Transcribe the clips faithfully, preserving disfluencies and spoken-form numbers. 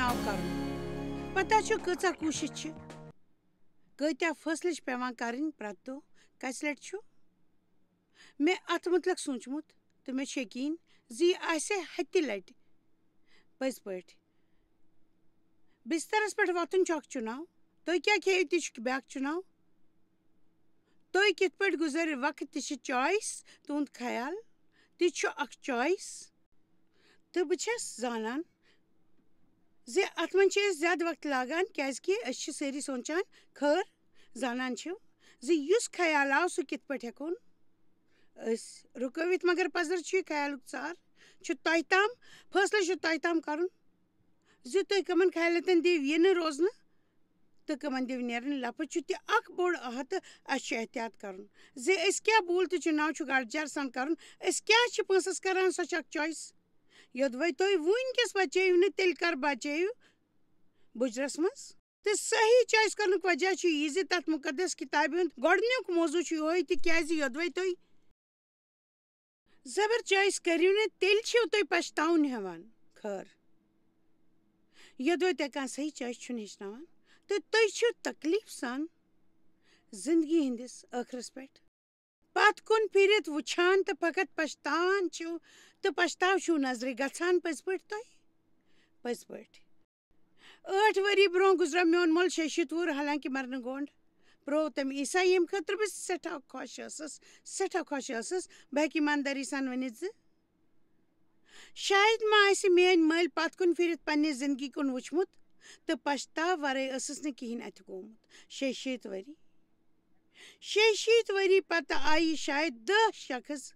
ناو کرُن۔ پتہ چھُ کۭژاہ کوٗشِش چھِ، کۭتیٛاہ فٲصلہٕ چھِ پٮ۪وان کرٕنۍ پرٛٮ۪تھ دۄہ، کَژِ لَٹہِ چھُ مےٚ اَتھ مُتعلِق سوٗنٛچمُت، تہٕ مےٚ چھُ یقیٖن زِ یہِ آسہِ ہَتہِ لَٹہِ۔ پٔزۍ پٲٹھۍ، بسترس پٮ۪ٹھ وۄتھُن چھُ اکھ چُناو، تُہۍ کیٛاہ کھیٚیِو تہِ چھُ بیٛاکھ چُناو۔ تُہۍ کِتھ پٲٹھۍ گُزٲرِو وقت تہِ چھِ choice، تُہُنٛد خیال تہِ چھُ اکھ choice۔ تہٕ بہٕ چھَس زانان زِ اَتھ منٛز چھِ أسۍ زیادٕ وقت لاگان، کیٛازِکہِ أسۍ چھِ سٲری سونٛچان، خٲر، زانان چھِو زِ یُس خیال آو، سُہ کِتھ پٲٹھۍ ہٮ۪کون أسۍ رُکٲوِتھ۔ مگر پَزر چھُ یہِ خیالُک ژار، چھُ تۄہہِ تام، فٲصلہٕ چھُ تۄہہِ تام کَرُن زِ تُہۍ کَمَن خیالاتَن دِیِو یِنہٕ روزنہٕ تہٕ کَمَن دِیِو نیرٕنۍ۔ لَفظ چھُ تہِ اَکھ بوٚڑ اَہَتہٕ، اَسہِ چھُ احتیاط کَرُن زِ أسۍ کیٛاہ بوٗل تہٕ چُناو چھُ گاڈٕ جار سان کَرُن، أسۍ کیٛاہ چھِ پونٛسَس کَران، سۄ چھِ اَکھ choice۔ یوٚدوَے تُہۍ وٕنۍکٮ۪س بچٲیِو نہٕ، تیٚلہِ کر بچٲیِو بُجرس منٛز؟ تہٕ صحیح choice کرنُک وجہ چھُ یہِ زِ تتھ مُقدس کِتابہِ ہُنٛد گۄڈٕنیُک موضوع چھُ یِہوٚے، تِکیٛازِ یوٚدوَے تُہۍ زبر choice کٔرِو نہٕ، تیٚلہِ چھِو تُہۍ پچھتاوُن ہٮ۪وان۔ خٲر، یوٚدوَے تۄہہِ کانٛہہ صحیح choice چھُنہٕ ہیٚچھناوان تہٕ تُہۍ چھِو تکلیٖف سان زندگی ہٕنٛدِس ٲخرس پٮ۪ٹھ پتھ کُن پھِرِتھ وٕچھان تہٕ فقط پچھتاوان چھِو، تہٕ پچھتاو چھُو نظرِ گژھان۔ پٔزۍ پٲٹھۍ تۄہہِ؟ پٔزۍ پٲٹھۍ۔ ٲٹھ ؤری برونٛہہ گُزریو میون مول شیٚیہِ شیٖتھ وُہُر، حالانکہِ مرنہٕ گونٛڈ۔ پرٛو تٔمۍ عیسیٰ، ییٚمہِ خٲطرٕ بہٕ سٮ۪ٹھاہ خۄش ٲسٕس، سٮ۪ٹھاہ خۄش ٲسٕس۔ بہٕ ہٮ۪کہٕ ایٖماندٲری سان ؤنِتھ زِ شاید ما آسہِ میٲنۍ مٲلۍ پتھ کُن پھِرِتھ پننہِ زندگی کُن وٕچھمُت تہٕ پچھتاو ورٲے ٲسٕس نہٕ کِہیٖنۍ اَتھِ گومُت۔ شیٚیہِ شیٖتھ ؤری۔ شیٚیہِ شیٖتھ ؤری پتہٕ آیہِ شاید دَہ شخص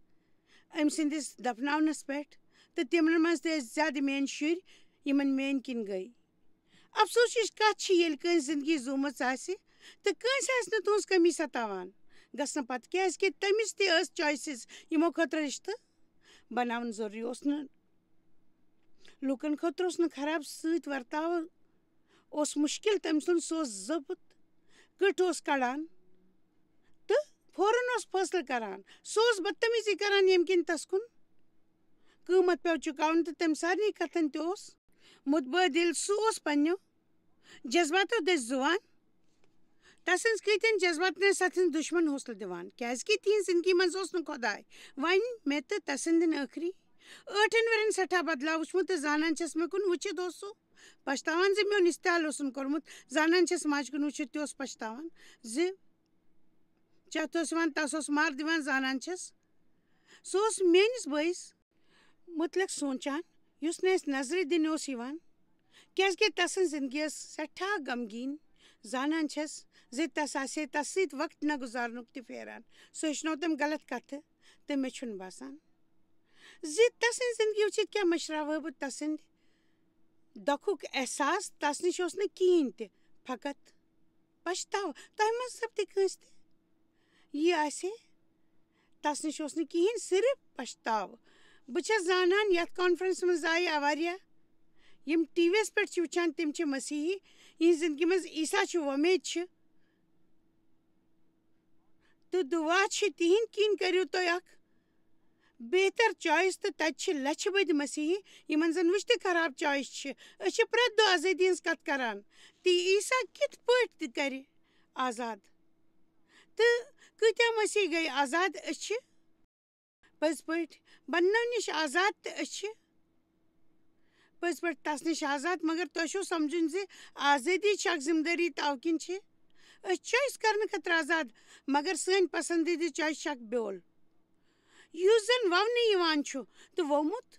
أمۍ سٕنٛدِس دفناونس پٮ۪ٹھ، تہٕ تِمن منٛز تہِ ٲسۍ زیادٕ میٲنۍ شُرۍ، یِمن میٲنۍ کِنۍ گٔے۔ افسوسٕچ کتھ چھِ، ییٚلہِ کٲنٛسہِ زندگی زوٗمٕژ آسہِ تہٕ کٲنٛسہِ آسہِ نہٕ تُہنٛز کٔمی ستاوان گژھنہٕ پتہٕ، کیازِ کہِ تٔمِس تہِ ٲس choices، یِمو خٲطرٕ رشتہٕ بناوُن ضروٗری اوس نہٕ۔ لوٗکن خٲطرٕ اوس نہٕ خراب سۭتۍ ورتاو اوس مُشکِل۔ تٔمۍ سُنٛد سُہ اوس ضٲبطہٕ کٔٹ اوس کڑان تہٕ فوراً اوس فٲصلہٕ کران۔ سُہ اوس بدتمیزی کران، ییٚمہِ کِنۍ تس کُن قۭمتھ پیوٚو چُکاوُن، تہٕ تٔمۍ سارنٕے کتھن تہِ اوس متبادل۔ سُہ اوس پننیو جذباتو دٔسۍ زُوان۔ تسٕنٛز کۭتٮ۪ن جذباتن ٲسۍ تسٕنٛدۍ دُشمن حوصلہٕ دِوان، کیازِ کہِ تِہنٛز زندگی منٛز اوس نہٕ خۄداے۔ وۄنۍ مےٚ تہٕ تسٕنٛدٮ۪ن ٲخری ٲٹھن ؤرین سٮ۪ٹھاہ بدلاو وُچھمُت، تہٕ زانان چھَس، مےٚ کُن وٕچھِتھ اوس سُہ پچھتاوان زِ میون استحال اوسُن کوٚرمُت۔ زانان چھَس، ماجہِ کُن وٕچھِتھ تہِ اوس پچھتاوان زِ چتھ اوس یِوان، تس اوس مار دِوان۔ زانان چھَس، سُہ اوس میٲنِس بٲیِس مُتعلِق سونٛچان، یُس نہٕ اَسہِ نظرِ دِنہٕ اوس یِوان، کیازِ کہِ تسٕنٛز زندگی ٲس سٮ۪ٹھاہ غمگیٖن۔ زانان چھَس زِ تس آسہِ ہے تس سۭتۍ وقت نہ گُزارنُک تہِ پھیران۔ سُہ ہیٚچھنوو تٔمۍ غلط کتھٕ، تہٕ مےٚ چھُنہٕ باسان زِ تسٕنٛز زندگی وٕچھِتھ کیٛاہ مٔشراوہا بہٕ تسٕنٛدِ دۄکھُک احساس۔ تس نِش اوس نہٕ کِہیٖنۍ تہِ، فقط پچھتاو۔ تۄہہِ منٛز سپدِ کٲنٛسہِ تہِ یہِ آسہِ ہے، تس نِش اوس نہٕ کِہیٖنۍ، صرف پچھتاو۔ بہٕ چھَس زانان، یتھ conference منٛز آیہِ واریاہ، یِم ٹی وی یَس پٮ۪ٹھ چھِ وٕچھان، تِم چھِ مسیحی، یِہنٛز زندگی منٛز عیسیٰ چھُ، وۄمید چھِ۔ تہٕ دُعا چھِ تِہنٛدۍ کِنۍ، کٔرِو تُہۍ اکھ بہتر choice، تہٕ تتہِ چھِ لچھِ بٔدۍ مسیحی، یِمن زن وٕچھتہِ خراب choice چھِ۔ أسۍ چھِ پرٛٮ۪تھ دۄہ آزٲدی ہٕنٛز کتھ کران، تہٕ عیسیٰ کِتھ پٲٹھۍ تہِ کرِ آزاد؟ تہٕ کۭتیٛاہ مسیحی گٔے آزاد؟ أسۍ چھِ پٔزۍ پٲٹھۍ بننہٕ نِش آزاد، تہٕ أسۍ چھِ پٔزۍ پٲٹھۍ تس نِش آزاد۔ مگر تۄہہِ چھُو سمجھُن زِ آزٲدی چھِ اکھ ذمہٕ دٲری، تَوٕ کِنۍ چھِ أسۍ choice کرنہٕ خٲطرٕ آزاد، مگر سٲنۍ پسندیدٕ choice چھِ اکھ بیول، یُس زن وونہٕ یِوان چھُ تہٕ وومُت،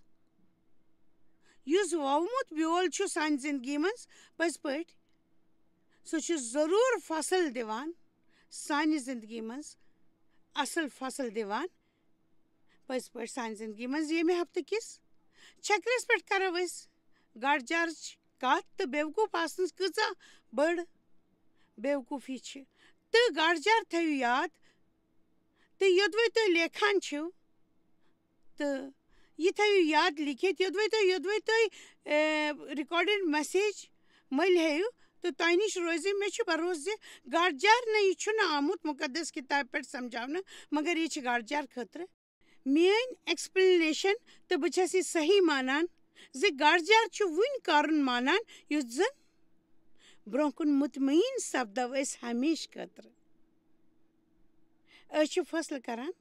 یُس وومُت بیول چھُ سانہِ زندگی منٛز پٔزۍ پٲٹھۍ، سُہ چھُ ضروٗر فصل دِوان سانہِ زندگی منٛز، اصل فصل دِوان پٔزۍ پٲٹھۍ سانہِ زندگی منٛز۔ ییٚمہِ ہفتہٕ کِس چکرس پٮ۪ٹھ کرو أسۍ گاڈٕ جارٕچ کتھ تہٕ بیوقوٗف آسنٕچ کۭژاہ بٔڑ بیوقوٗفی چھِ۔ تہٕ گاڈٕ جار تھٲیِو یاد، تہٕ یوٚدوَے تُہۍ لیکھان چھِو، تہٕ یہِ تھٲیِو یاد لیکھِتھ، یوٚدوَے تُہۍ، یوٚدوَے تُہۍ، اے، recorded message مٔلۍ ہیٚیِو، تہٕ تۄہہِ نِش روزِ، مےٚ چھُ بھروسہٕ زِ گاڈٕ جار نہ، یہِ چھُنہٕ آمُت مُقدس کِتابہِ پٮ۪ٹھ سمجھاونہٕ، مگر یہِ چھِ گاڈٕ جار خٲطرٕ میٲنۍ explanation، تہٕ بہٕ چھَس یہِ صحیح مانان زِ گڑھ جڑھ چھُ وُنہِ کرُن مانان، یُتھ زن برونٛہہ کُن مطمئن سپدو أسۍ ہمیشہٕ خٲطرٕ۔ أسۍ چھِ فٲصلہٕ کران،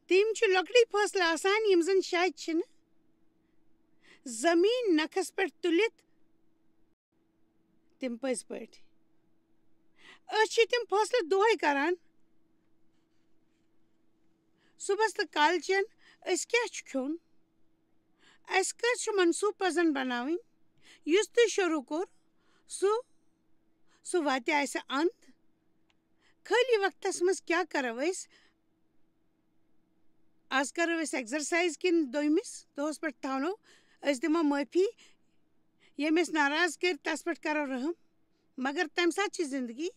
تِم چھِ لۄکٹی فٲصلہٕ آسان، یِم زن شاید چھِنہٕ زمین نکھس پٮ۪ٹھ تُلِتھ تِم پٔزۍ پٲٹھۍ۔ أسۍ چھِ تِم فٲصلہٕ دۄہے کران۔ صُبحس تہٕ کالچن أسۍ کیٛاہ چھُ کھیوٚن؟ اَسہِ کٔژ چھِ منصوٗبہٕ پزن بناوٕنۍ؟ یُس تُہۍ شروٗع کوٚر، سُہ، سُہ واتہِ اَسہِ اَنٛد۔ خٲلی وقتس منٛز کیٛاہ کرو أسۍ؟ آز کرو أسۍ ایکزرسایز کِنہٕ دوٚیمِس دۄہس پٮ۪ٹھ تھاونو أسۍ دِمو معٲفی؟ ییٚمۍ أسۍ ناراض کٔرۍ، تس پٮ۪ٹھ کرو رحم۔ مگر تمہِ ساتہٕ چھِ زندگی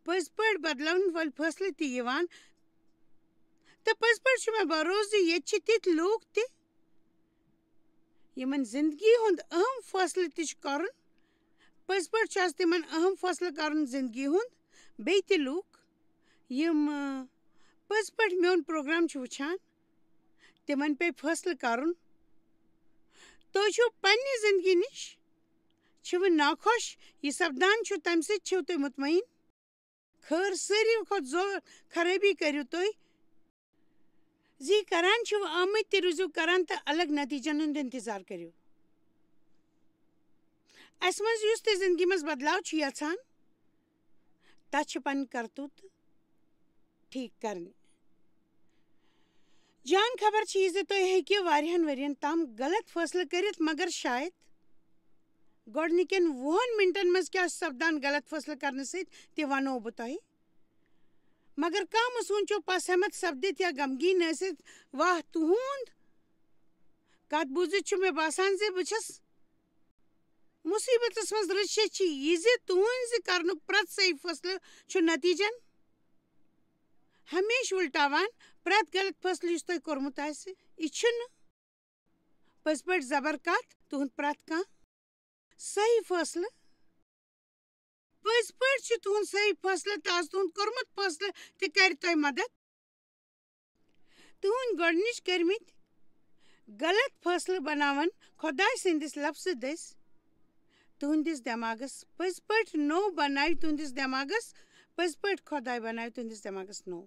پٔزۍ پٲٹھۍ بدلن وٲلۍ فٲصلہٕ تہِ یِوان۔ تہٕ پٔزۍ پٲٹھۍ چھُ مےٚ بھروسہٕ زِ ییٚتہِ چھِ تِتھۍ لوٗکھ تہِ، یِمن زندگی ہُنٛد اہم فٲصلہٕ تہِ چھُ کرُن۔ پٔزۍ پٲٹھۍ چھُ آز تِمن اہم فٲصلہٕ کرُن زندگی ہُنٛد۔ بیٚیہِ تہِ لوٗکھ، یِم، آ، پٔزۍ پٲٹھۍ میون پروگرام چھِ وٕچھان، تِمن پیٚیہِ فٲصلہٕ کرُن۔ تُہۍ چھِو پننہِ زندگی نِش چھِوٕ ناخۄش، یہِ سپدان چھُ، تمہِ سۭتۍ چھِو تُہۍ مطمئن؟ خٲر ساروی کھۄتہٕ زور خرٲبی کٔرِو تُہۍ۔ زِ یہِ کران چھِو آمٕتۍ، تہِ روٗزِو کران تہٕ الگ نتیٖجن ہُنٛد انتظار کٔرِو۔ اسہِ منٛز یُس تہِ زندگی منٛز بدلاو چھُ یژھان، تتھ چھِ پنٕنۍ کرتوٗت ٹھیٖک کرٕنۍ۔ جان خبر چھِ یہِ زِ تُہۍ ہیٚکِو واریاہن ؤرین تام غلط فٲصلہٕ کٔرِتھ، مگر شاید گۄڈٕنِکٮ۪ن وُہن منٹن منٛز کیٛاہ چھُ سپدان غلط فٲصلہٕ کرنہٕ سۭتۍ، تہِ ونو بہٕ تۄہہِ۔ مگر کانٛہہ مہٕ سوٗنٛچِو پس ہٮ۪متھ سپدِتھ یا غمگیٖن ٲسِتھ، واہ تُہُنٛد۔ کتھ بوٗزِتھ چھُ مےٚ باسان زِ بہٕ چھَس مُصیٖبتس منٛز۔ رٔچھِتھ چھِ یہِ زِ تُہٕنٛزِ کرنُک پرٛٮ۪تھ صحیح فٲصلہٕ چھُ نتیٖجن ہمیشہٕ وُلٹاوان۔ پرٛٮ۪تھ غلط فٲصلہٕ یُس تۄہہِ کوٚرمُت آسہِ، یہِ چھُنہٕ پٔزۍ پٲٹھۍ زبر کتھ۔ تُہُنٛد پرٛٮ۪تھ کانٛہہ صحیح فٲصلہٕ، پٔزۍ پٲٹھۍ چھُ تُہُنٛد صحیح فٲصلہٕ تہٕ از تُہُنٛد کوٚرمُت فٲصلہٕ تہِ کرِ تۄہہِ مدد۔ تُہٕنٛدۍ گۄڈٕنِچ کٔرمٕتۍ غلط فٲصلہٕ بناوَن خۄداے سٕنٛدِس لفظہٕ دٔسۍ تُہٕنٛدِس دٮ۪ماغس پٔزۍ پٲٹھۍ نوٚو بناوِ تُہٕنٛدِس دٮ۪ماغس، پٔزۍ پٲٹھۍ خۄداے بناوِ تُہٕنٛدِس دٮ۪ماغس نوٚو۔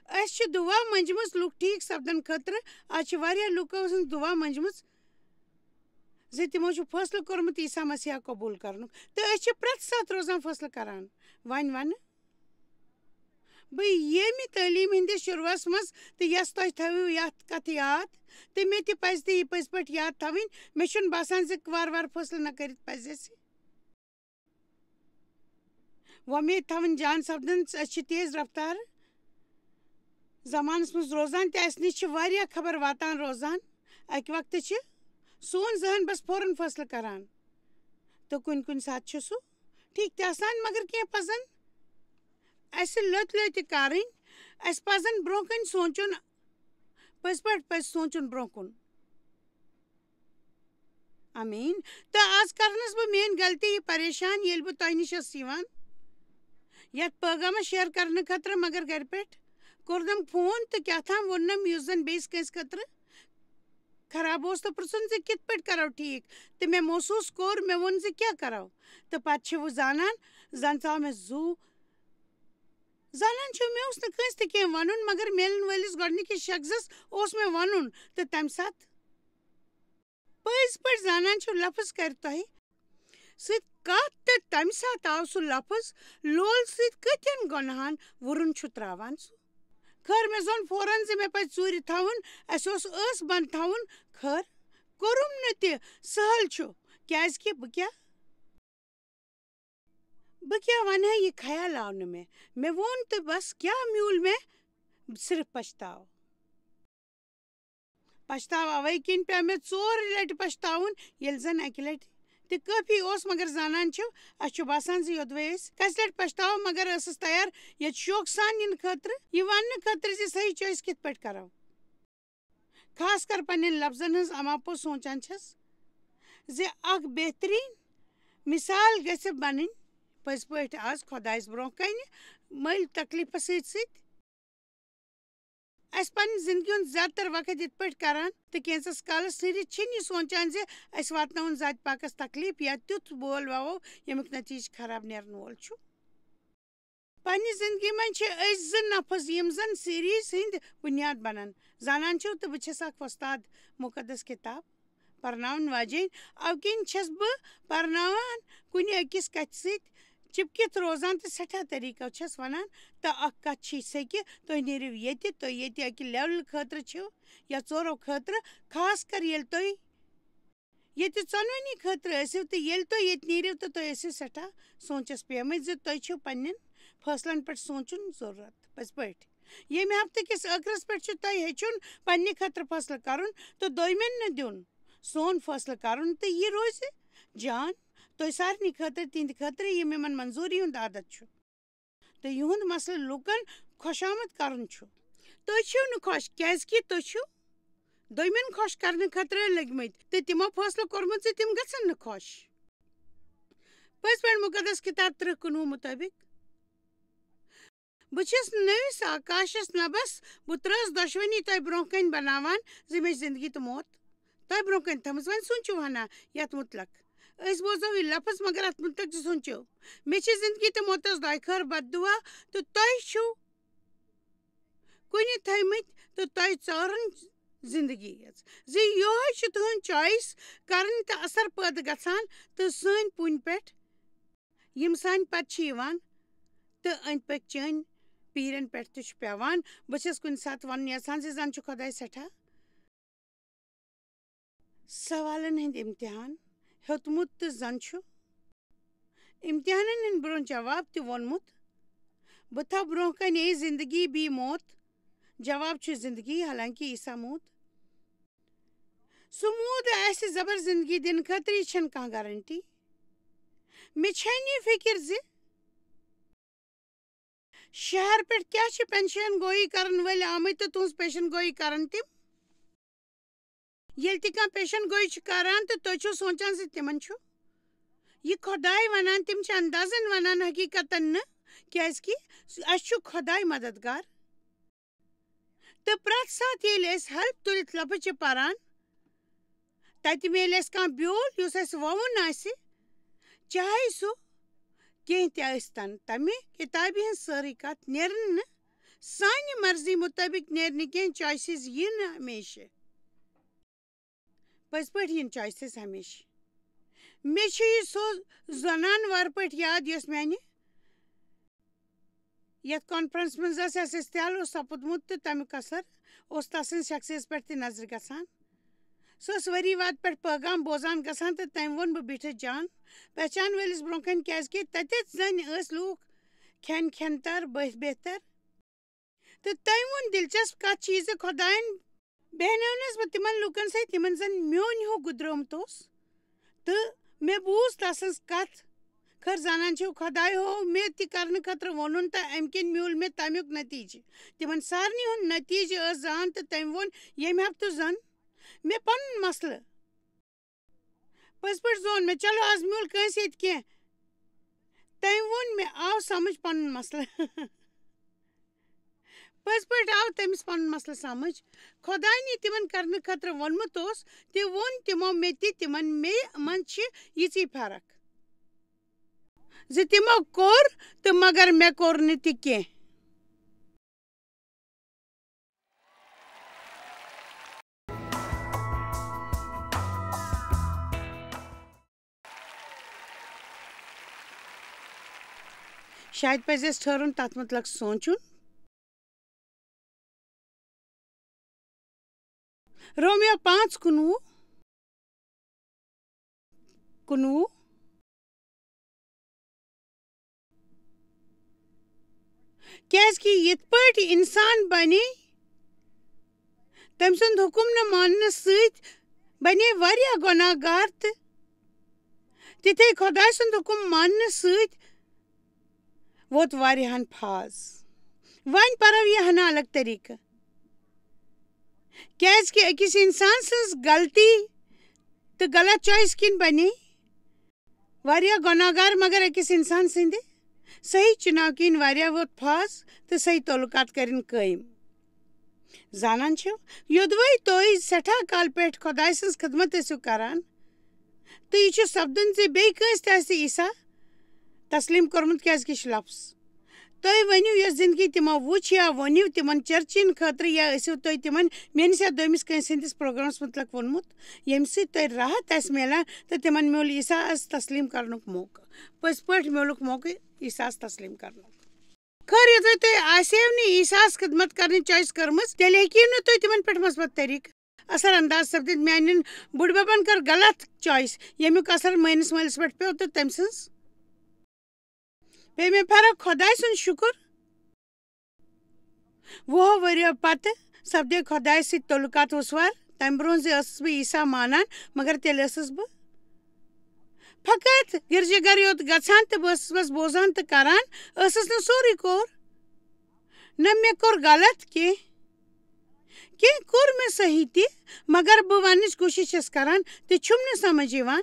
اَسہِ چھِ دُعا مٔنٛجمٕژ لُکھ ٹھیٖک سپدن خٲطرٕ۔ از چھِ واریاہ لُکو ہٕنٛز دُعا مٔنٛجمٕژ زِ تِمو چھُ فٲصلہٕ کوٚرمُت عیسیٰ مسیحا قبوٗل کرنُک۔ تہٕ أسۍ چھِ پرٛٮ۪تھ ساتہٕ روزان فٲصلہٕ کران۔ وۄنۍ ونہٕ بہٕ ییٚمہِ تعلیٖم ہٕنٛدِس شروٗعس منٛز، تہٕ یۄس تۄہہِ تھٲوِو یتھ کتھِ یاد، تہٕ مےٚ تہِ پزِ تہِ یہِ پٔزۍ پٲٹھۍ یاد تھاوٕنۍ۔ مےٚ چھُنہٕ باسان زِ وارٕ وارٕ فٲصلہٕ نہ کٔرِتھ پزِ اَسہِ وۄمید تھاوٕنۍ جان سپدن۔ أسۍ چھِ تیز رفتار زمانس منٛز روزان، تہٕ اسہِ نِش چھِ واریاہ خبر واتان روزان۔ اکہِ وقتہٕ چھِ سون ذہن بس فوراً فٲصلہٕ کران، تہٕ کُنہِ کُنہِ ساتہٕ چھُ سُہ ٹھیٖک تہِ آسان، مگر کینٛہہ پزن اسہِ لٔتۍ لٔتۍ تہِ کرٕنۍ۔ اسہِ پزن برونٛہہ کنہِ سونٛچُن، پٔزۍ پٲٹھۍ پزِ سونٛچُن برونٛہہ کُن۔ آمیٖن۔ تہٕ آز کرنس بہٕ میٲنۍ غلطی یہِ پریشان، ییٚلہِ بہٕ تۄہہِ نِش ٲسٕس یِوان یتھ پٲغامس شیئر کرنہٕ خٲطرٕ، مگر گرِ پٮ۪ٹھ کوٚرنم فون تہٕ کیٛاہ تام ووٚننم، یُس زن بیٚیِس کٲنٛسہِ خٲطرٕ خراب اوس، تہٕ پرٛژھُن زِ کِتھ پٲٹھۍ کرو ٹھیٖک۔ تہٕ مےٚ محسوٗس کوٚر، مےٚ ووٚن زِ کیٛاہ کرو۔ تہٕ پتہٕ چھِ وۄنۍ زانان، زن ژاو مےٚ زُو۔ زانان چھِو، مےٚ اوس نہٕ کٲنٛسہِ تہِ کینٛہہ ونُن، مگر میلن وٲلِس گۄڈٕنِکِس شخصس اوس مےٚ ونُن۔ تہٕ تمہِ ساتہٕ پٔزۍ پٲٹھۍ زانان چھِو، لفظ کرِ تۄہہِ سۭتۍ کتھ، تہٕ تمہِ ساتہٕ آو سُہ لفظ لول سۭتۍ کۭتٮ۪ن گۄناہن وُرُن چھُ تراوان سُہ۔ خٲر، مےٚ زون فوراً زِ مےٚ پزِ ژوٗرِ تھاوُن، اسہِ اوس ٲس بند تھاوُن۔ خٲر، کوٚرُم نہٕ تہِ، سہل چھُ، کیازِ کہِ بہٕ کیٛاہ، بہٕ کیٛاہ ونہٕ ہا، یہِ خیال آو نہٕ مےٚ۔ مےٚ ووٚن تہٕ بس، کیٛاہ میوٗل مےٚ؟ صرف پچھتاو۔ پچھتاو اوے کِنۍ پیوٚو مےٚ ژورِ لٹہِ پچھتاوُن، ییٚلہِ زن اکہِ لٹہِ تہِ کٲفی اوس، مگر زانان چھِو، اسہِ چھُ باسان زِ یوٚدوے أسۍ کژِ لٹہِ پچھتاوو، مگر ٲسٕس تیار ییٚتہِ شوقہٕ سان یِنہٕ خٲطرٕ، یہِ وننہٕ خٲطرٕ زِ صحیح choice کِتھ پٲٹھۍ کرو۔ خاص کر پننٮ۪ن لفظن ہٕنٛز اما پوٚز سونچان چھَس زِ اکھ بہترین مثال گژھِ بنٕنۍ پٔزۍ پٲٹھۍ آز خۄدایس برونٛہہ کنہِ مٔلۍ تکلیفس سۭتۍ سۭتۍ۔ اَسہِ پنٕنہِ زندگی ہُنٛد زیادٕ تر وقت یِتھ پٲٹھۍ کران تہٕ کینٛژس کالس ٹھٔہرِتھ چھِنہٕ یہِ سونٛچان زِ اَسہِ واتناوُن ذاتِ پاکس تکلیف یا تیُتھ بول وَوو، ییٚمیُک نتیٖجہٕ خراب نیرن وول چھُ۔ پننہِ زندگی منٛز چھِ أسۍ زٕ نفس، یِم زن سیریز ہٕنٛدۍ بُنیاد بنان۔ زانان چھِو تہٕ بہٕ چھَس اکھ وۄستاد مُقدس کِتاب پرناوَن واجیٚنۍ۔ اَوٕ کِنۍ چھَس بہٕ پرناوان کُنہِ أکِس کتھِ سۭتۍ چِپکِتھ روزان تہٕ سٮ۪ٹھاہ طریٖقو چھَس وَنان، تہٕ اَکھ کَتھ چھِ سۄ کہِ تُہۍ نیٖرِو ییٚتہِ، تُہۍ ییٚتہِ اَکہِ لیولہِ خٲطرٕ چھِو یا ژورو خٲطرٕ، خاص کر ییٚلہِ تُہۍ ییٚتہِ ژۄنوٕنی خٲطرٕ ٲسِو تہٕ ییٚلہِ تُہۍ ییٚتہِ نیٖرِو تہٕ تُہۍ ٲسِو سٮ۪ٹھاہ سونٛچَس پیمٕتۍ زِ تۄہہِ چھُو پنٛنٮ۪ن فٲصلَن پٮ۪ٹھ سونٛچُن ضروٗرت۔ پٔزۍ پٲٹھۍ، ییٚمہِ ہفتہٕ کِس ٲخرَس پٮ۪ٹھ چھُ تۄہہِ ہیٚچھُن پنٛنہِ خٲطرٕ فٲصلہٕ کَرُن تہٕ دوٚیمٮ۪ن نہٕ دیُن۔ سون فٲصلہٕ کَرُن تہٕ یہِ روزِ جان تۄہہِ سارنٕے خٲطرٕ، تِہنٛدِ خٲطرٕ یِم یِمن منظوٗری ہُنٛد عادت چھُ تہٕ یِہُنٛد مسلہٕ لوٗکن خۄش آمد کرُن چھُ۔ تُہۍ چھِو نہٕ خۄش، کیازِ کہِ تُہۍ چھِو دوٚیمٮ۪ن خۄش کرنہٕ خٲطرٕ لٔگۍ مٕتۍ تہٕ تِمو فٲصلہٕ کوٚرمُت زِ تِم گژھن نہٕ خۄش۔ پٔزۍ پٲٹھۍ مُقدس کِتاب ترٕٛہ کُنوُہ مُطٲبِق، بہٕ چھَس نٔوِس آکاشس نبس، بہٕ ترٛٲوٕس دۄشوٕنی تۄہہِ برٛونٛہہ کنہِ بناوان زِ مےٚ چھِ زندگی تہٕ موت تۄہہِ برٛونٛہہ کنہِ تھٲومٕژ۔ وۄنۍ سونٛچِو ہنا یتھ مُتلق۔ أسۍ بوزو یہِ لفظ، مگر اتھ مُتلق تہِ سونٛچِو۔ مےٚ چھِ زندگی تہٕ موتس دۄیہِ خٲر بددُعا، تہٕ تۄہہِ چھِو کُنہِ تھٲومٕتۍ تہٕ تۄہہِ ژٲرٕن زندگی یٲژ۔ زِ یِہوٚے چھُ تُہُنٛد choice کرٕنۍ تہٕ اثر پٲدٕ گژھان تہٕ سٲنۍ پُنۍ پٮ۪ٹھ، یِم سانہِ پتہٕ چھِ یِوان تہٕ أنٛدۍ پٔکۍ چٲنۍ پیٖرٮ۪ن پٮ۪ٹھ تہِ چھُ پٮ۪وان۔ بہٕ چھَس کُنہِ ساتہٕ وَنُن یَژھان زِ زَن چھُ خۄداے سٮ۪ٹھاہ سوالَن ہُنٛد امتحان ہیوٚتمُت تہٕ زَن چھُ امتحانَن ہٕنٛدۍ برٛونٛہہ جواب تہِ ووٚنمُت۔ بہٕ تھاوٕ برٛونٛہہ کَنہِ اے زندگی بی موت۔ جواب چھُ زندگی، حالانکہ عیسیٰ موٗد۔ سُہ موٗد آسہِ زبر زندگی دِنہٕ خٲطرٕ، یہِ چھَنہٕ کانٛہہ گارنٹی۔ مےٚ چھَنہٕ یہِ فِکر زِ شہر پٮ۪ٹھ کیٛاہ چھِ پینشن گویی کرن وٲلۍ آمٕتۍ تہٕ تُہنٛز پیشن گویی کرن تِم؟ ییٚلہِ تہِ کانٛہہ پیشن گویی چھُ کران تہٕ تُہۍ چھِو سونٛچان زِ تِمن چھُ یہِ خۄداے ونان، تِم چھِ اندازن ونان، حقیقتن نہٕ، کیازِ کہِ اَسہِ چھُ خۄداے مددگار۔ تہٕ پرٛٮ۪تھ ساتہٕ ییٚلہِ أسۍ ہیلپ تُلِتھ لفظ چھِ پران، تَتہِ میلہِ اَسہِ کانٛہہ بیول یُس اَسہِ وَوُن آسہِ، چاہے سُہ کینٛہہ تہِ ٲسۍتن۔ تَمہِ کِتابہِ ہٕنٛز سٲرٕے کَتھ نیرِ نہٕ سانہِ مرضی مُطٲبِق، نیرِ نہٕ کینٛہہ، choices یِن نہٕ ہمیشہِ۔ پٔزۍ پٲٹھۍ یِن choices ہمیشہِ۔ مےٚ چھُ یہِ سُہ زنان وارٕ پٲٹھۍ یاد، یۄس میانہِ یتھ کانفرنس منٛز ٲس، یس استحال اوس سپُدمُت تہٕ تمیُک اثر اوس تسٕنز شخصیتس پٮ۪ٹھ تہِ نظرِ گژھان۔ سۄ ٲس ؤری واد پٮ۪ٹھ پٲغام بوزان گژھان تہٕ تٔمۍ ووٚن، بہٕ بیٖٹھٕس جان پہچان وٲلِس برونٛہہ کنہِ، کیازِ کہِ تتٮ۪تھ زنہِ ٲسۍ لوٗکھ کھٮ۪ن کھٮ۪نتر، بٔتھۍ بہتر۔ تہٕ تٔمۍ ووٚن دلچسپ کتھ چھِ یہِ زِ خۄداین بیہنٲونس بہٕ تِمن لوٗکن سۭتۍ، یِمن زن میون ہیوٗ گُدرومُت اوس۔ تہٕ مےٚ بوٗز تسٕنز کتھ۔ خٲر زانان چھِو، خۄداے ہوو مےٚ تہِ کرنہٕ خٲطرٕ وونُن، تہٕ امہِ کِنۍ میوٗل مےٚ تمیُک نتیجہٕ۔ تِمن سارنٕے ہُنٛد نتیجہٕ ٲس زان، تہٕ تٔمۍ ووٚن ییٚمہِ ہفتہٕ زن مےٚ پنُن مسلہٕ۔ پٔزۍ پٲٹھۍ زون مےٚ، چلو، از میوٗل کٲنٛسہِ ییٚتہِ کینٛہہ۔ تٔمۍ ووٚن، مےٚ آو سمجھ پنُن مسلہٕ۔ پٔزۍ پٲٹھۍ آو تٔمِس پنُن مسلہٕ سمجھ۔ خۄداین یہِ تِمن کرنہٕ خٲطرٕ ووٚنمُت اوس، تہِ ووٚن تِمو مےٚ تہِ، تِمن مے منٛز چھِ یِژٕے فرق زِ تِمو کوٚر تہٕ مگر مےٚ کوٚر نہٕ تہِ کینٛہہ۔ شاید پزِ اَسہِ ٹھٔہرُن، تَتھ مُتلق سونٛچُن۔ رومیو پانٛژھ کُنوُہ، کُنوُہ۔ کیازِ کہِ یِتھ پٲٹھۍ اِنسان بنے، تٔمۍ سُنٛد حُکُم نہٕ ماننہٕ سۭتۍ بنے واریاہ گۄناہ گار، تہٕ تِتھے خۄداے سُنٛد حُکُم ماننہٕ سۭتۍ ووت واریاہن پھاز۔ وۄنۍ پرو یہِ ہنا الگ طریقہٕ۔ کیازِ کہِ أکِس اِنسان سٕنٛز غلطی تہٕ غلط choice کِنۍ بنے واریاہ گۄناہ گار، مگر أکِس اِنسان سٕنٛدِ صحیح چُناو کِنۍ واریاہ ووت پھاز تہٕ صحیح تعلقات کٔرِن قٲیِم۔ زانان چھِو، یوٚدوَے تُہۍ سٮ۪ٹھاہ کالہٕ پٮ۪ٹھ خۄداے سٕنٛز خدمت ٲسِو کران، تہٕ یہِ چھُ سپدُن زِ بیٚیہِ کٲنٛسہِ تہِ آسہِ عیسیٰ تسلیٖم کوٚرمُت، کیٛازِکہِ یہِ چھُ لفظ۔ تُہۍ ؤنِو، یۄس زِندگی تِمو وٕچھ یا ؤنِو تِمن چرچہِ ہِنٛدِ خٲطرٕ، یا ٲسِو تُہۍ تِمن میٛٲنِس یا دوٚیمِس کٲنٛسہِ ہٕنٛدِس پروگرامس مُتعلق ووٚنمُت، ییٚمہِ سۭتۍ تۄہہِ راحت آسہِ میلان تہٕ تِمن میوٗل عیسیٰ ہس تسلیٖم کرنُک موقعہٕ۔ پٔزۍ پٲٹھۍ میوٗلُکھ موقعہٕ عیسیٰ ہس تسلیٖم کرنُک۔ خٲر، یوٚدوَے تۄہہِ آسیو نہٕ عیسیٰ ہس خدمت کرنٕچ choice کٔرمٕژ، تیٚلہِ ہیٚکِو نہٕ تُہۍ تِمن پٮ۪ٹھ مثبت طریٖقہٕ اثر انداز سپدِتھ۔ میٛانٮ۪ن بُڈببن کٔر غلط choice، ییٚمیُک اثر میٛٲنِس مٲلِس پٮ۪ٹھ پیوٚو تہٕ تٔمۍ سٕنٛز پیٚیہِ مےٚ فرق۔ خۄداے سُنٛد شُکُر، وُہو ؤرِیو پتہٕ سپدے خۄدایہِ سۭتۍ تعلقات وُسوار۔ تَمہِ برٛونٛہہ زِ ٲسٕس بہٕ عیسیٰ مانان، مگر تیٚلہِ ٲسٕس بہٕ فقط گرجہِ گرٕ یوت گژھان تہٕ بہٕ ٲسٕس بس بوزان تہٕ کران، ٲسٕس نہٕ سورُے کوٚر۔ نہ مےٚ کوٚر غلط کینٛہہ، کینٛہہ کوٚر مےٚ صحیح تہِ، مگر بہٕ وننٕچ کوٗشِش چھَس کران تہِ چھُم نہٕ سمجھ یِوان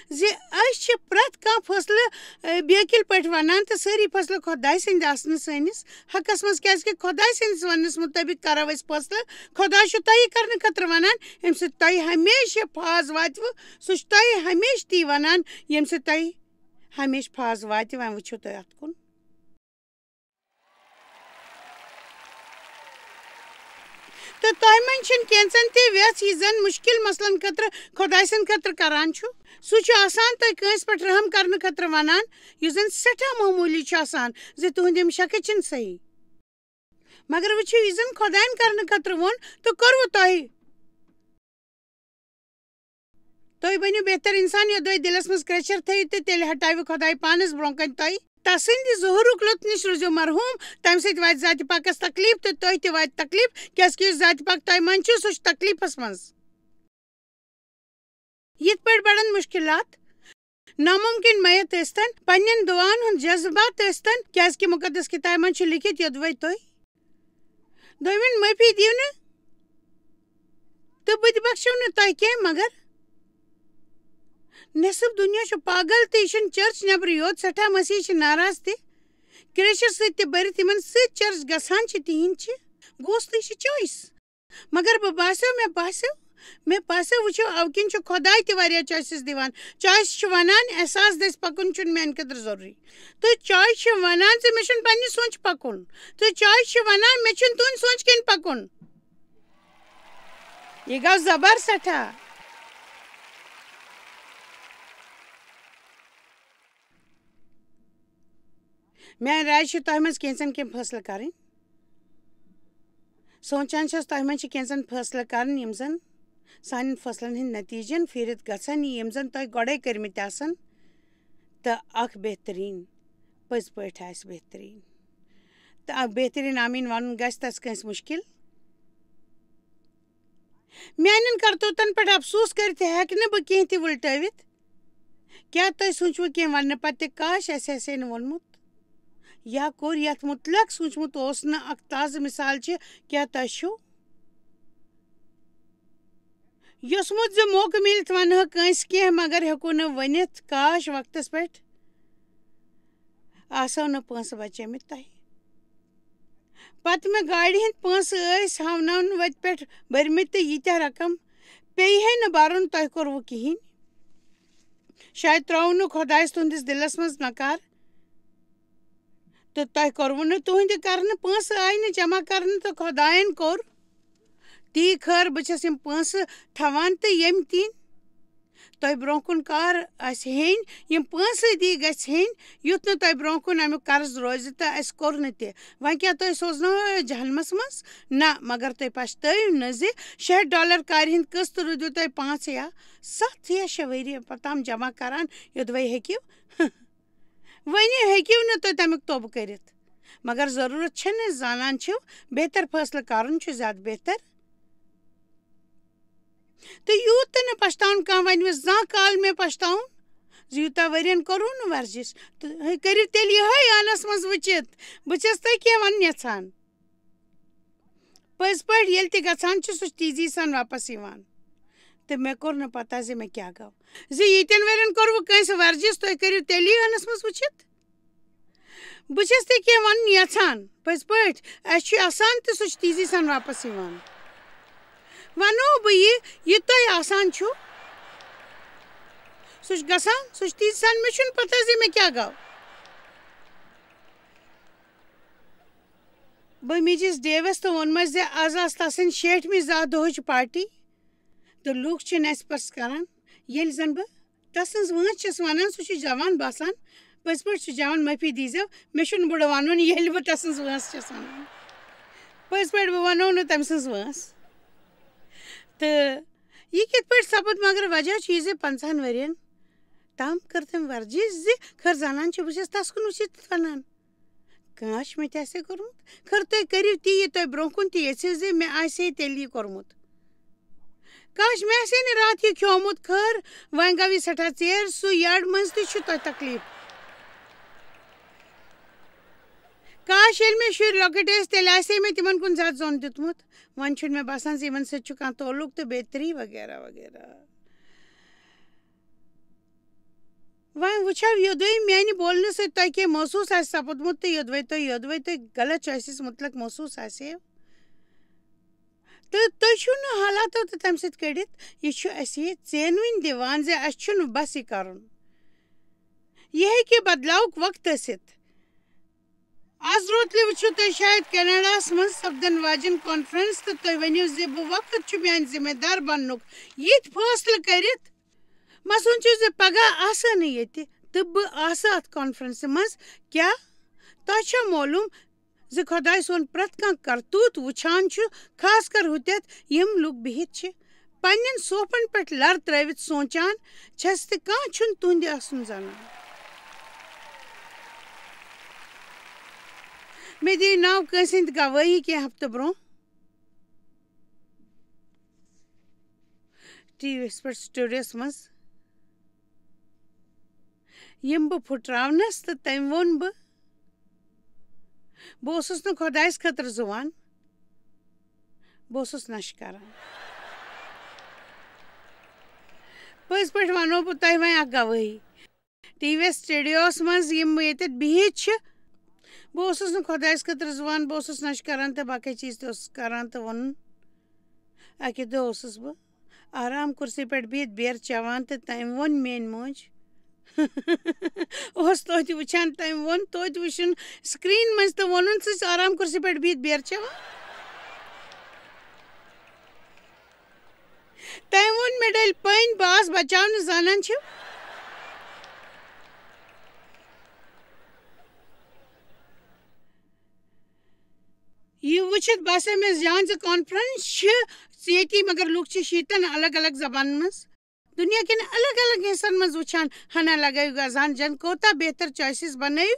زِ أسۍ چھِ پرٛٮ۪تھ کانٛہہ فٲصلہٕ، اے، بیکِل پٲٹھۍ ونان تہٕ سٲری فٲصلہٕ خۄداے سٕنٛدۍ آسنہٕ سٲنِس حقس منٛز، کیٛازِکہِ خۄداے سٕنٛدِس وننس مُطٲبِق کرو أسۍ فٲصلہٕ۔ خۄداے چھُ تۄہہِ کرنہٕ خٲطرٕ ونان، ییٚمہِ سۭتۍ تۄہہِ ہمیشہِ یہِ فاز واتِوٕ، سُہ چھُ تۄہہِ ہمیشہِ تی ونان، ییٚمہِ سۭتۍ تۄہہِ ہمیشہِ فاز واتہِ۔ وۄنۍ وٕچھِو تُہۍ اتھ کُن۔ تہٕ تۄہہِ منٛز چھِنہٕ کینٛژن تہِ وٮ۪ژھ، یہِ زن مُشکِل مسلن خٲطرٕ خۄداے سٕنٛدِ خٲطرٕ کران چھُ۔ سُہ چھُ آسان تۄہہِ کٲنٛسہِ پٮ۪ٹھ رحم کرنہٕ خٲطرٕ ونان، یُس زن سٮ۪ٹھاہ معموٗلی چھُ آسان زِ تُہنٛد یِم شکہٕ چھِنہٕ صحیح۔ مگر وٕچھِو، یہِ زن خۄداین کرنہٕ خٲطرٕ ووٚن تہٕ کوٚروٕ تۄہہِ۔ تُہۍ بٔنِو بہتر انسان، یوٚدوَے دِلس منٛز کرٛیٚچھر تھٲیِو تہٕ تیٚلہِ ہٹاوِ خۄداے پانس برٛونٛہہ کنہِ تۄہہِ۔ تسٕنٛدِ ظہوٗرُک لُطف نِش روٗزِو مرحوٗم، تمہِ سۭتۍ واتہِ ذاتِ پاکس تکلیف تہٕ تۄہہِ تہِ واتہِ تکلیف، کیٛازِکہِ یُس ذاتِ پاک تۄہہِ منٛز چھُ، سُہ چھُ تکلیفس منٛز۔ یِتھ پٲٹھۍ بڑن مُشکِلات، نامُمکِن میت ٲسۍتن، پننٮ۪ن دُعاہن ہُنٛد جذبات ٲسۍتن، کیٛازِکہِ مُقدس کِتابہِ منٛز چھُ لیٚکھِتھ، یوٚدوَے تُہۍ دوٚیمٮ۪ن معٲفی دِیِو نہٕ، تہٕ بہٕ تہِ بخشو نہٕ تۄہہِ کینٛہہ، مگر نٮ۪صٕف دُنیا چھُ پاگل تہٕ یہِ چھُنہٕ چرچ نٮ۪برٕے یوت، سٮ۪ٹھاہ مسیحی چھِ ناراض تہِ، کرٛیٚچھر سۭتۍ تہِ بٔرِتھ یِمن سۭتۍ چرچ گژھان چھِ، تِہِنٛدۍ چھِ، گوٚژھ تہٕ یہِ چھِ choice۔ مگر بہٕ باسیو، مےٚ باسیو، مےٚ باسیو، وٕچھِو، اَوٕ کِنۍ چھُ خۄداے تہِ واریاہ choices دِوان۔ Choice چھُ وَنان، احساس دٔسۍ پَکُن چھُنہٕ میٛانہِ خٲطرٕ ضروٗری۔ تہٕ choice چھِ وَنان زِ مےٚ چھُنہٕ پنٛنہِ سونٛچہِ پَکُن۔ تہٕ choice چھِ وَنان، مےٚ چھُنہٕ تُہٕنٛدِ سونٛچہِ کِنۍ پَکُن۔ یہِ گوٚو زبر سٮ۪ٹھاہ۔ میٛانہِ راے چھِ تۄہہِ منٛز کینٛژن کینٛہہ فٲصلہٕ کَرٕنۍ۔ سونٛچان چھَس، تۄہہِ منٛز چھِ کینٛژن فٲصلہٕ کَرٕنۍ، یِم زَن سانٮ۪ن فٲصلَن ہٕنٛدۍ نٔتیٖجَن پھیٖرِتھ گژھن، یِم زَن تۄہہِ گۄڈَے کٔرمٕتۍ آسَن، تہٕ اَکھ بہتریٖن، پٔزۍ پٲٹھۍ آسہِ بہتریٖن۔ تہٕ اَکھ بہتریٖن آمیٖن وَنُن گژھِ تَس کٲنٛسہِ مُشکِل؟ میٛانٮ۪ن کرتوٗتَن پٮ۪ٹھ افسوٗس کٔرِتھ ہٮ۪کہٕ نہٕ بہٕ کینٛہہ تہِ وٕلٹٲوِتھ۔ کیٛاہ تۄہہِ سوٗنٛچوٕ کینٛہہ وَننہٕ پتہٕ تہِ، کاش، اَسہِ آسہِ ہے نہٕ ووٚنمُت یا کوٚر یَتھ مُتلق سوٗنٛچمُت اوس نہٕ؟ اَکھ تازٕ مِثال چھِ، کیٛاہ تۄہہِ چھُو یوٚژھمُت زِ موقعہٕ میٖلِتھ وَنہٕ ہا کٲنٛسہِ کینٛہہ، مگر ہیوٚکُن نہٕ ؤنِتھ؟ کاش، وقتَس پٮ۪ٹھ آسہو نہٕ پونٛسہٕ بچٲمٕتۍ تۄہہِ۔ پتہٕ مےٚ گاڑِ ہٕنٛدۍ پونٛسہٕ ٲسۍ ہاوناونہٕ وتہِ پٮ۪ٹھ بٔرمٕتۍ تہٕ ییٖتیٛاہ رقم پیٚیہِ ہے نہٕ برُن، تۄہہِ کوٚروٕ کِہیٖنۍ۔ شاید ترٛوو نہٕ خۄدایَس تُہٕنٛدِس دِلَس منٛز نکار تہٕ تۄہہِ کوٚروٕ نہٕ، تُہٕنٛدِ کرنہٕ پونٛسہٕ آیہِ نہٕ جمع کرنہٕ تہٕ خۄدایَن کوٚر تی۔ خٲر، بہٕ چھَس یِم پونٛسہٕ تھاوان تہٕ ییٚمہِ تِنۍ تۄہہِ برٛونٛہہ کُن کار آسہِ ہیٚنۍ، یِم پونٛسہٕ دی گژھِ ہیٚنۍ، یُتھ نہٕ تۄہہِ برٛونٛہہ کُن اَمیُک قرض روزِ تہٕ اَسہِ کوٚر نہٕ تہِ۔ وۄنۍ کیٛاہ تۄہہِ سوزناوو أسۍ جہنمس منٛز؟ نہ، مگر تُہۍ پچھتٲیِو نہٕ زِ شیٹھ ڈالر کارِ ہٕنٛدۍ قٕسط روٗدِو تۄہہِ پانٛژھ یا ستھ یا شےٚ ؤری پتام جمع کران، یوٚدوَے ہیٚکِو۔ وۄنۍ ہیٚکِو نہٕ تُہۍ تَمیُک توبہٕ کٔرِتھ، مگر ضروٗرت چھَنہٕ، زانان چھِو، بہتر فٲصلہٕ کرُن چھُ زیادٕ بہتر۔ تہٕ یوٗت تہِ نہٕ پَشتاوُن کانٛہہ وَنہِ مےٚ زانٛہہ کال مےٚ پَشتاوُن زِ یوٗتاہ ؤرِین کوٚروٕ نہٕ ورزِش۔ تہٕ ہے، کٔرِو تیٚلہِ یِہوٚے ٲنَس منٛز وٕچھِتھ، بہٕ چھَس تۄہہِ کینٛہہ وَنُن یَژھان۔ پٔزۍ پٲٹھۍ ییٚلہِ تہِ گژھان چھُ، سُہ چھُ تیزی سان واپس یِوان۔ تہٕ مےٚ کوٚر نہٕ پَتہ زِ مےٚ کیٛاہ گوٚو۔ زِ ییٖتٮ۪ن ؤرِین کوٚروٕ کٲنٛسہِ ورزِش، تُہۍ کٔرِو تیٚلی ٲنَس منٛز وٕچھِتھ۔ بہٕ چھَس تہِ کینٛہہ وَنُن یَژھان، پٔزۍ پٲٹھۍ، اَسہِ چھُ آسان تہٕ سُہ چھُ تیٖزی سان واپَس یِوان۔ وَنو بہٕ یہِ، یہِ تۄہہِ آسان چھُ، سُہ چھُ گژھان، سُہ چھُ تیٖزی سان، مےٚ چھُنہٕ پَتہ زِ مےٚ کیٛاہ گوٚو۔ بہٕ میٖجِس ڈیوَس تہٕ ووٚنمَس زِ آز آسہٕ تَسٕنٛدِ شیٹھمہِ زاہ دۄہٕچ پارٹی تہٕ لوٗکھ چھِ نٮ۪صفَس کَران۔ ییٚلہِ زَن بہٕ تَسٕنٛز وٲنٛس چھَس وَنان، سُہ چھُ جوان باسان، پٔزۍ پٲٹھۍ چھُ جوان، معٲفی دیٖزیو، مےٚ چھُنہٕ بُڈٕ وَنُن، ییٚلہِ بہٕ تَسٕنٛز وٲنٛس چھَس وَنان۔ پٔزۍ پٲٹھۍ بہٕ وَنو نہٕ تٔمۍ سٕنٛز وٲنٛس۔ تہٕ یہِ کِتھ پٲٹھۍ سَپُد؟ مگر وجہ چھُ یہِ زِ پنٛژاہَن ؤرِین تام کٔر تٔمۍ ورزش زِ خٲر زنان چھِ، بہٕ چھَس تَس کُن وٕچھِتھ وَنان، کاش مےٚ تہِ آسہِ ہے کوٚرمُت۔ خٲر تُہۍ کٔرِو تی، یہِ تۄہہِ برٛونٛہہ کُن تہِ یژھِو زِ مےٚ آسہِ ہے تیٚلہِ یہِ کوٚرمُت۔ کاش مےٚ آسہِ ہے نہٕ راتھ یہِ کھیومُت۔ خٲر، وۄنۍ گوٚو یہِ سٮ۪ٹھاہ ژیر، سُہ یڈ منٛز تہِ چھُ تۄہہِ تکلیف۔ کاش ییٚلہِ مےٚ شُرۍ لۄکٕٹۍ ٲسۍ، تیٚلہِ آسہِ ہے مےٚ تِمن کُن زیادٕ زوٚن دیُتمُت۔ وۄنۍ چھُنہٕ مےٚ باسان زِ یِمن سۭتۍ چھُ کانٛہہ تعلق تہٕ بیتری وغیرہ وغیرہ۔ وۄنۍ وٕچھو، یوٚدوے میانہِ بولنہٕ سۭتۍ تۄہہِ کینٛہہ محسوٗس آسہِ سپُدمُت تہٕ یوٚدوے تۄہہِ، یوٚدوے تۄہہِ غلط choices مُتعلق محسوٗس آسہِ ہے، تہٕ تُہۍ چھِو نہٕ حالاتو تہٕ تَمہِ سۭتۍ کٔڑِتھ۔ یہِ چھُ اَسہِ یہِ ژینوٕنۍ دِوان زِ اَسہِ چھُنہٕ بس یہِ کَرُن۔ یہِ ہیٚکہِ بدلاوُک وقت ٲسِتھ۔ آز روتلہِ وٕچھِو تُہۍ شاید کینیڈاہَس منٛز سپدن واجٮ۪ن conference تہٕ تُہۍ ؤنِو زِ بہٕ وقت چھُ میانہِ ذمہٕ دار بننُک یِتھۍ فٲصلہٕ کٔرِتھ۔ مہ سوٗنٛچِو زِ پگاہ آسہٕ نہٕ ییٚتہِ تہٕ بہٕ آسہٕ اَتھ conference منٛز۔ کیٛاہ تۄہہِ چھا معلوم زِ خۄداے سون پرٛٮ۪تھ کانٛہہ کرتوٗت وٕچھان چھُ، خاص کر ہُتٮ۪تھ یِم لُکھ بِہِتھ چھِ، پننٮ۪ن صوفن پٮ۪ٹھ لر ترٲوِتھ سونٛچان چھَس تہٕ کانٛہہ چھُنہٕ تُہنٛدِ آسُن زانان؟ مےٚ دِیِو ناو کٲنٛسہِ ہٕنٛدِ گوٲہی کینٛہہ ہفتہٕ برونٛہہ ٹی وی یَس پٮ۪ٹھ studioس منٛز۔ یِم بہٕ پھُٹراونَس تہٕ تٔمۍ ووٚن بہٕ، بہٕ اوسُس نہٕ خۄدایَس خٲطرٕ زُوان، بہٕ اوسُس نَشہٕ کران۔ پٔزۍ پٲٹھۍ وَنو بہٕ تۄہہِ وۄنۍ اَکھ گوٲہی۔ ٹی وی یَس studioس منٛز یِم ییٚتٮ۪تھ بِہِتھ چھِ، بہٕ اوسُس نہٕ خۄدایَس خٲطرٕ زُوان، بہٕ اوسُس نَشہٕ کران تہٕ باقٕے چیٖز تہِ اوسُس کران تہٕ ووٚنُن۔ اَکہِ دۄہ اوسُس بہٕ آرام کُرسی پٮ۪ٹھ بِہِتھ بیر چٮ۪وان تہٕ تٔمۍ ووٚن میٛٲنۍ موج۔ اوس توتہِ وٕچھان، تٔمۍ ووٚن توتہِ وٕچھُن screen منٛز تہٕ ووٚنُن، "ژٕ چھِ آرام کُرسی پٮ۪ٹھ بِہِتھ بیر چٮ۪وان؟" تٔمۍ ووٚن، "مےٚ ڈٔلۍ پٔنۍ، بہٕ آس بچاونہٕ زانان چھِو۔" یہِ وٕچھِتھ باسیو مےٚ جان زِ conference چھِ ییٚتی، مگر لُکھ چھِ شیٖتن الگ الگ زبانن منٛز۔ دُنیا کٮ۪ن الگ الگ حصن منٛز وٕچھان، ہنا لگٲیِو گزان جن کوتاہ بہتر choices بنٲیِو۔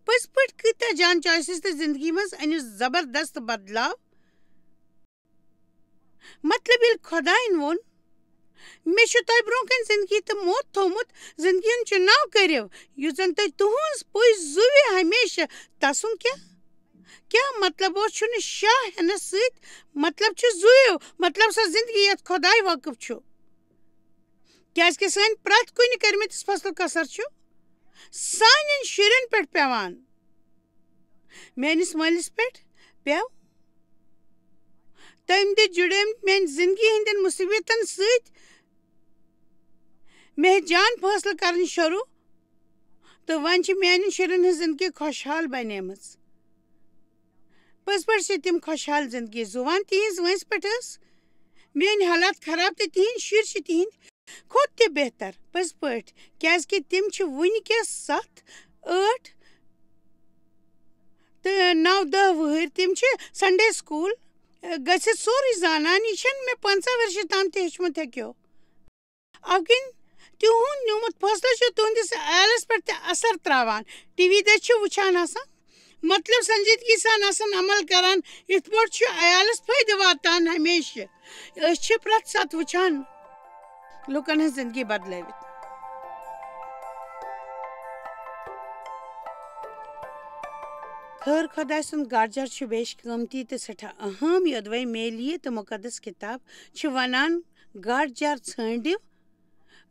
پٔزۍ پٲٹھۍ کۭتیٛاہ جان choices تہٕ زندگی منٛز أنِو زبردست بدلاو۔ مطلب، ییٚلہِ خۄدایَن ووٚن، "مےٚ چھُ تۄہہِ برٛونٛہہ کَنہِ زِندگی تہٕ موت تھوٚومُت، زِندگی ہُنٛد چُناو کٔرِو، یُس زَن تۄہہِ تُہٕنٛز پُے زُوِ ہمیشہِ تَسُن کیٛاہ؟" کیٛاہ مطلب اوس؟ چھُنہٕ شاہ ہٮ۪نَس سۭتۍ مطلب چھُ زُوِو، مطلب سۄ زِندگی یَتھ خۄداے وٲقٕف چھُ۔ کیٛازِکہِ سٲنۍ پرٛٮ۪تھ کُنہِ کٔرمٕتِس فصلُک اثر چھُ سانٮ۪ن شُرٮ۪ن پٮ۪ٹھ پٮ۪وان۔ میٛٲنِس مٲلِس پٮ۪ٹھ پٮ۪و۔ تٔمۍ دِتۍ جُڑٲمٕتۍ میٛانہِ زِندگی ہٕنٛدٮ۪ن مُصیٖبتَن سۭتۍ مےٚ ہیٚتۍ جان فٲصلہٕ کَرٕنۍ شروٗع، تہٕ وۄنۍ چھِ میٛانٮ۪ن شُرٮ۪ن ہٕنٛز زِندگی خۄشحال بَنیمٕژ۔ پٔزۍ پٲٹھۍ چھِ تِم خۄشحال زِندگی زُوان۔ تِہِنٛز وٲنٛسہِ پٮ۪ٹھ ٲس میٛٲنۍ حالات خراب، تہٕ تِہِنٛدۍ شُرۍ چھِ تِہِنٛدۍ کھۄتہٕ تہِ بہتر، پٔزۍ پٲٹھۍ، کیٛازِکہِ تِم چھِ وٕنکیٚس ستھ، ٲٹھ تہٕ نَو، دَہ وُہٕرۍ۔ تِم چھِ Sunday school گٔژھِتھ سورُے زانان۔ یہِ چھَنہٕ مےٚ پنٛژاہ ؤرشہِ تام تہِ ہیٚچھمُت ہیٚکیو۔ اَوٕ کِنۍ تِہُنٛد نیوٗمُت فٲصلہٕ چھُ تُہٕنٛدِس عیالَس پٮ۪ٹھ تہِ اثر ترٛاوان۔ ٹی وی دٔسۍ چھِ وٕچھان آسان، مطلب سنجیدگی سان آسان عمل کران، یِتھ پٲٹھۍ چھُ عیالَس فٲیدٕ واتان ہمیشہِ۔ أسۍ چھِ پرٛٮ۪تھ ساتہٕ وٕچھان لُکَن ہٕنٛز زِندگی بدلٲوِتھ۔ خٲر خۄداے سُنٛد گرجر چھُ بیش قۭمتی تہٕ سٮ۪ٹھاہ اہم۔ یوٚدوَے میلیہِ تہٕ مُقدس کِتاب چھِ وَنان، "گرجر ژھٲنٛڈِو،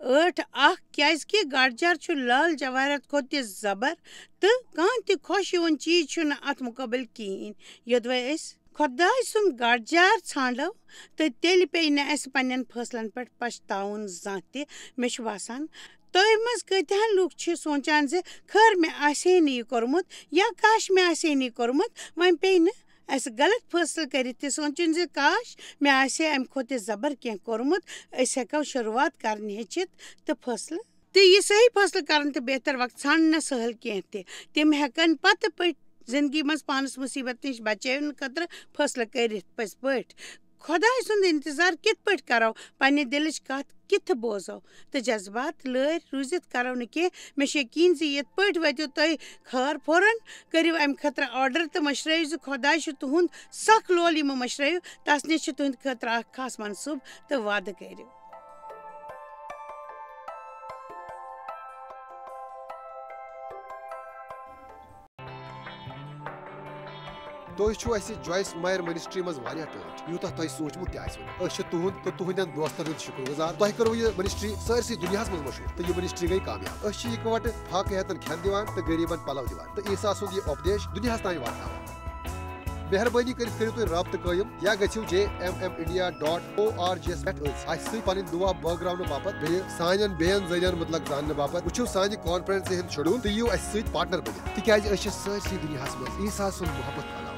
ٲٹھ اکھ، کیازِ کہِ گاڈٕ جار چھُ لال جواہرات کھۄتہٕ تہِ زبر تہٕ کانٛہہ تہِ خۄش یِوُن چیٖز چھُنہٕ اتھ مُقابل کِہیٖنۍ۔ یوٚدوے أسۍ خۄداے سُنٛد گاڈٕ جار ژھانٛڈو، تہٕ تیٚلہِ پیٚیہِ نہٕ اَسہِ پننٮ۪ن فٲصلن پٮ۪ٹھ پچھتاوُن زانٛہہ تہِ۔ مےٚ چھُ باسان، تۄہہِ منٛز کۭتیاہن لوٗکھ چھِ سونٛچان زِ خٲر، مےٚ آسہِ ہے نہٕ یہِ کوٚرمُت، یا کاش، مےٚ آسہِ ہے نہٕ یہِ کوٚرمُت، وۄنۍ پیٚیہِ نہٕ اَسہِ غلط فٲصلہٕ کٔرِتھ تہِ سونٛچُن زِ کاش، مےٚ آسہِ ہے اَمہِ کھۄتہٕ تہِ زبر کینٛہہ کوٚرمُت۔ أسۍ ہٮ۪کو شروٗعات کرنہِ ہیٚچھِتھ تہٕ فٲصلہٕ تہٕ یہِ صحیح فٲصلہٕ کرُن تہٕ بہتر وقت ژھانڈُن نہٕ سہل کینٛہہ تہِ۔ تِم ہٮ۪کن پتہٕ پٔتۍ زندگی منٛز پانس مُصیبت نِش بچاونہٕ خٲطرٕ فٲصلہٕ کٔرِتھ۔ پٔزۍ پٲٹھۍ، خۄداے سُنٛد انتظار کِتھ پٲٹھۍ کرو؟ پننہِ دِلٕچ کتھ کِتھ بوزو؟ تہٕ جذبات لٲرۍ روٗزِتھ کرو نہٕ کینٛہہ۔ مےٚ چھُ یقین زِ یِتھ پٲٹھۍ وٲتِو تُہۍ خٲر فوراً، کٔرِو امہِ خٲطرٕ آرڈر تہٕ مٔشرٲیِو زِ خۄداے چھُ تُہُنٛد سخ لول۔ یِمہٕ مٔشرٲیِو، تس نِش چھُ تُہنٛدِ خٲطرٕ اکھ خاص منصوٗبہٕ تہٕ وعدٕ کٔرِو۔ تُہۍ چھِو اَسہِ جویس مایر منسٹری منٛز واریاہ ٹٲٹھۍ، یوٗتاہ تۄہہِ سوٗنٛچمُت تہِ آسِوٕ نہٕ۔ أسۍ چھِ تُہُنٛد تہٕ تُہنٛدٮ۪ن دوستن ہُنٛد شُکر گُزار۔ تۄہہِ کٔروٕ یہِ منسٹری سٲرسٕے دُنیاہس منٛز مشہوٗر، تہٕ یہِ منسٹری گٔے کامیاب۔ أسۍ چھِ یِکہٕ وٹہٕ فاقہٕ ہیتن کھٮ۪ن دِوان تہٕ غریٖبن پلو دِوان، تہٕ عیسیٰ سُنٛد یہِ اُپدیش دُنیاہس تام واتناوان۔ مہربٲنی کٔرِتھ کٔرِو تُہۍ رابطہٕ قٲیِم یا گٔژھِو J M M India dot O R G یس پٮ۪ٹھ أسۍ اَسہِ سۭتۍ پنٕنۍ دُعا بٲگراونہٕ باپتھ۔ بیٚیہِ سانٮ۪ن بیٚین ذٔریعن مُتعلق زاننہٕ باپتھ وٕچھِو سانہِ کانفرنسہِ ہُنٛد شیڈول تہٕ یِیِو اَسہِ سۭتۍ پارٹنر بٔنِتھ، تِکیازِ أسۍ چھِ سٲرسٕے دُنیاہس منٛز عیسیٰ سُنٛد محبت پھٔہلاوان۔